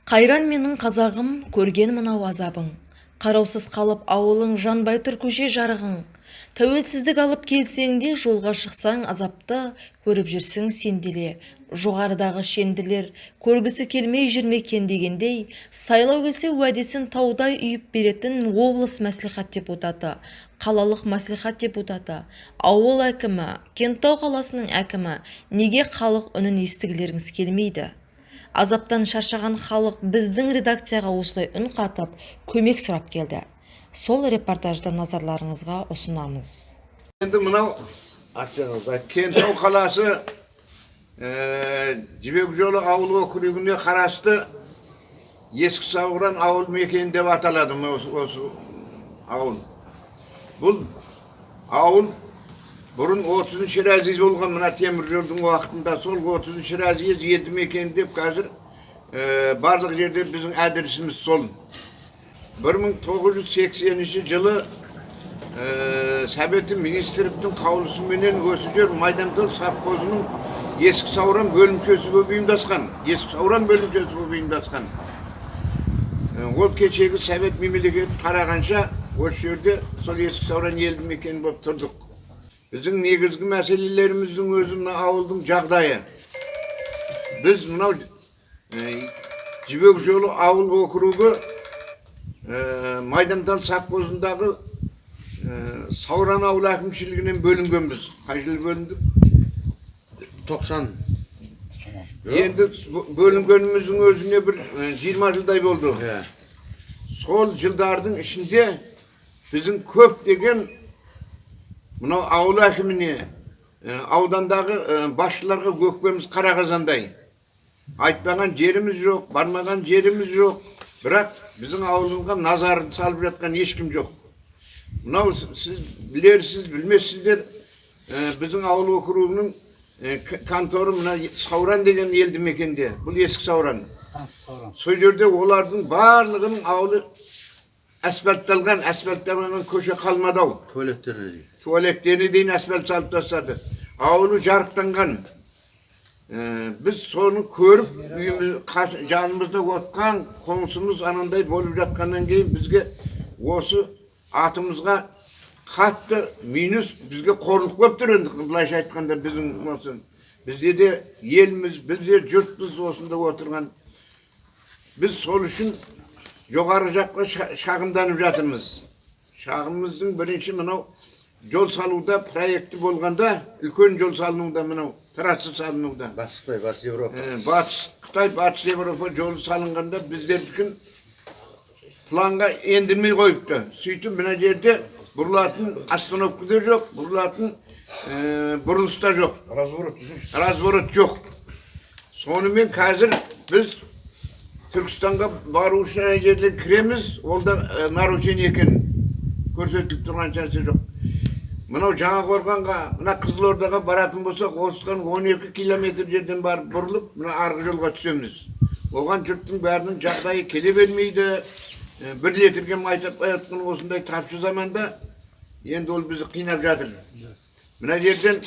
Қайран менің қазағым, көрген мынау азабың. Қараусыз қалып ауылың, жанбай тұр көше жарығың. Тәуелсіздік алып келсең де, жолға шықсаң, азапты көріп жүрсің сен деле. Жоғарыдағы шенділер көргісі келмей жүр ме екен дегендей, сайлау келсе, уәдесін таудай үйіп беретін облыс мәслихат депутаты, қалалық мәслихат депутаты, ауыл әкімі, Кентау қаласының әкімі, неге халық үнін естігілеріңіз келмейді? Азаптан шаршаған халық біздің редакцияға осылай үн қатып, көмек сұрап келді. Сол репортажды назарларыңызға ұсынамыз. Енді мынау Кентау қаласы, Жібек жолы ауыл округіне қарасты Ескі Сауран ауыл мекені деп аталады мына осы ауыл. Бұл ауыл бұрын 30 разъезд болған, мына темір жолдың уақытында. Сол 30 разъезд елді мекен деп қазір барлық жерде біздің адресіміз сол. 1980 жылы Советі министрліктің қаулысыменен осы жер Майдантал совхозының Ескі Сауран бөлімшесі болып ұйымдасқан. Ескі Сауран бөлімшесі болып ұйымдасқан. Ол кешегі совет мемлекеті тарағанша осы жерде сол Ескі Сауран елді мекені болып тұрдық. Біздің негізгі мәселелеріміздің өзі мына ауылдың жағдайы. Біз мынау Жібек жолы ауыл округі, Майдантал совхозындағы Сауран ауыл әкімшілігінен бөлінгенбіз. Қай жылы бөліндік? 90. Енді бөлінгеніміздің өзіне бір 20 жылдай болды. Иә. Сол жылдардың ішінде біздің көптеген мынау ауыл әкіміне, аудандағы басшыларға өкпеміз қара қазандай. Айтпаған жеріміз жоқ, бармаған жеріміз жоқ, бірақ біздің ауылымызға назарын салып жатқан ешкім жоқ. Мынау сіз білерсіз, білмессіздер, біздің ауыл округінің конторы мына Сауран деген елді мекенде. Бұл Ескі Сауран. Станция Сауран. Сол жерде олардың барлығының ауылы асфальтталған, асфальтталған көше қалмады ау. Туалеттеріне дейін. Туалеттеріне дейін асфальт салып тастады, ауылы жарықтанған. Біз соны көріп, үйіміз жанымызда отқан қоңсымыз анандай болып жатқаннан кейін, бізге осы атымызға қатты минус, бізге қорлық болып тұр. Енді былайша айтқанда, біздің осы бізде де елміз, біз де жұртпыз осында отырған. Біз сол үшін жоғары жаққа шағымданып жатырмыз. Шағымымыздың бірінші мынау жол салуда проекті болғанда, үлкен жол салынуда, мынау трасса салынуда. Батыс Қытай, Батыс Европа. Батыс Қытай, Батыс Европа жолы салынғанда, біздердікін планға ендірмей қойыпты. Сөйтіп, мына жерде бұрылатын остановка да жоқ, бұрылатын бұрылыс та жоқ. Разворот десеңші. Разворот жоқ. Сонымен қазір біз Түркістанға бару үшін ана жерден кіреміз, ол да нарушение екен, көрсетіліп тұрған нәрсе жоқ. Мынау Жаңақорғанға, мына Қызылордаға баратын болсақ, осыдан 12 километр жерден барып бұрылып, мына арғы жолға түсеміз. Оған жұрттың бәрінің жағдайы келе бермейді. 1 литрге май таппай жатқан осындай тапшы заманда енді ол бізді қинап жатыр. Мына жерден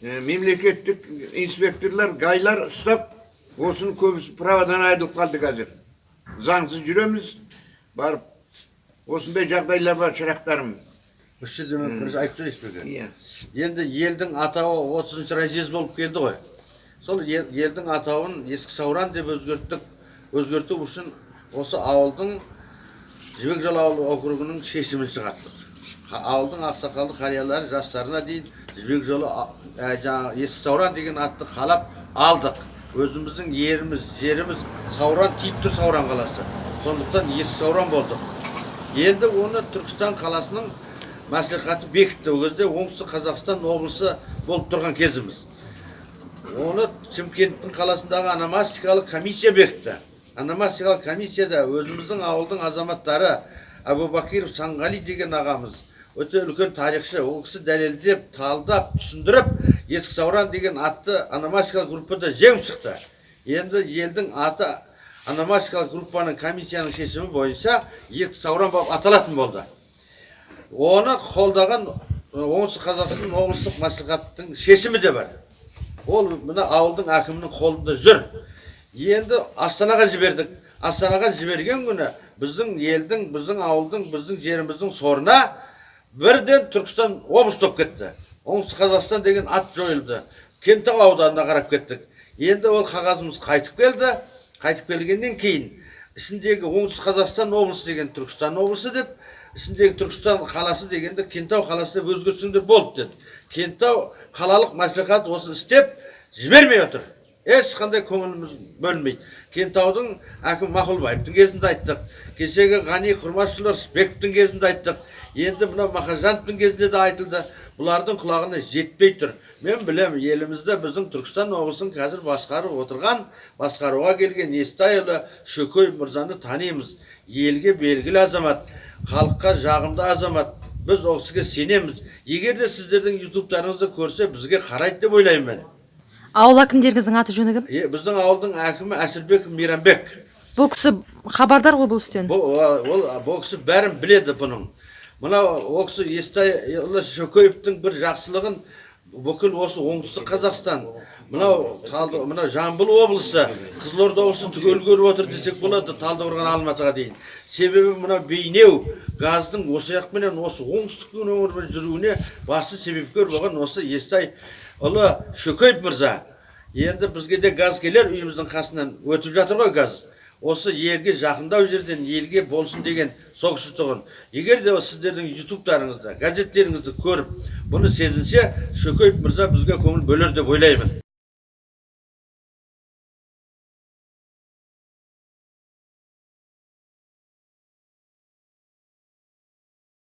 мемлекеттік инспекторлар, ГАИ-лар ұстап, осының көбісі правадан айырылып қалды қазір. Заңсыз жүреміз, барып осындай жағдайлар бар, шырақтарым. Осы жерде мен бір айтып жіберейінші беке. Иә. Енді елдің атауы 30 разъезд болып келді ғой. Сол елдің атауын Ескі Сауран деп өзгерттік. Өзгерту үшін осы ауылдың, Жібек жолы ауыл округінің шешімін шығарттық. Ауылдың ақсақалды қариялары, жастарына дейін Жібек жолы жаңағы Ескі Сауран деген атты қалап алдық. Өзіміздің еріміз, жеріміз Сауран тиіп тұр, Сауран қаласы. Сондықтан Ескі Сауран болдық. Енді оны Түркістан қаласының мәслихаты бекітті. Ол кезде Оңтүстік Қазақстан облысы болып тұрған кезіміз. Оны Шымкенттің қаласындағы ономастикалық комиссия бекітті. Ономастикалық комиссияда өзіміздің ауылдың азаматтары Әбубакиров Саңғали деген ағамыз, өте үлкен тарихшы, ол кісі дәлелдеп, талдап, түсіндіріп, Ескі Сауран деген атты ономастикалық группада жеңіп шықты. Енді елдің аты ономастикалық группаның, комиссияның шешімі бойынша Ескі Сауран болып аталатын болды. Оны қолдаған Оңтүстік Қазақстан облыстық мәслихаттың шешімі де бар. Ол мына ауылдың әкімінің қолында жүр. Енді Астанаға жібердік. Астанаға жіберген күні біздің елдің, біздің ауылдың, біздің жеріміздің сорына бірден Түркістан облысы болып кетті. Оңтүстік Қазақстан деген ат жойылды. Кентау ауданына қарап кеттік. Енді ол қағазымыз қайтып келді. Қайтып келгеннен кейін ішіндегі Оңтүстік Қазақстан облысы деген Түркістан облысы деп, ішіндегі Түркістан қаласы дегенді Кентау қаласы деп өзгертсеңдер болды деді. Кентау қалалық мәслихат осы істеп жібермей отыр. Ешқандай көңіліміз бөлінбейді. Кентаудың әкімі Мақұлбаевтың кезінде айттық. Кешегі Ғани Құрмашұлы Рысбековтің кезінде айттық. Енді мынау Мақажановтың кезінде де айтылды. Бұлардың құлағына жетпей тұр. Мен білемін, елімізде біздің Түркістан облысын қазір басқарып отырған, басқаруға келген Естайұлы Шөкеев мырзаны танимыз. Елге белгілі азамат, халыққа жағымды азамат. Біз ол кісіге сенеміз. Егер де сіздердің ютубтарыңызды көрсе, бізге қарайды деп ойлаймын мен. Ауыл әкімдеріңіздің аты жөні кім? Біздің ауылдың әкімі Әсірбеков Мейрамбек. Бұл кісі хабардар ғой бұл істен. Бұл кісі бәрін біледі бұның. Мынау ол кісі Естайұлы Шөкеевтің бір жақсылығын бүкіл осы Оңтүстік Қазақстан, мынау Талды, мынау Жамбыл облысы, Қызылорда облысы түгел көріп отыр десек болады, Талдықорған, Алматыға дейін. Себебі мынау Бейнеу газдың осы жақменен осы оңтүстік өңірмен жүруіне басты себепкер болған осы Естайұлы Шөкеев мырза. Енді бізге де газ келер, үйіміздің қасынан өтіп жатыр ғой газ. Осы елге жақындау жерден елге болсын деген сол кісі тұғын. Егер де сіздердің ютубтарыңызда, газеттеріңізді көріп, бұны сезінсе, Шөкеев мырза бізге көңіл бөлер деп ойлаймын.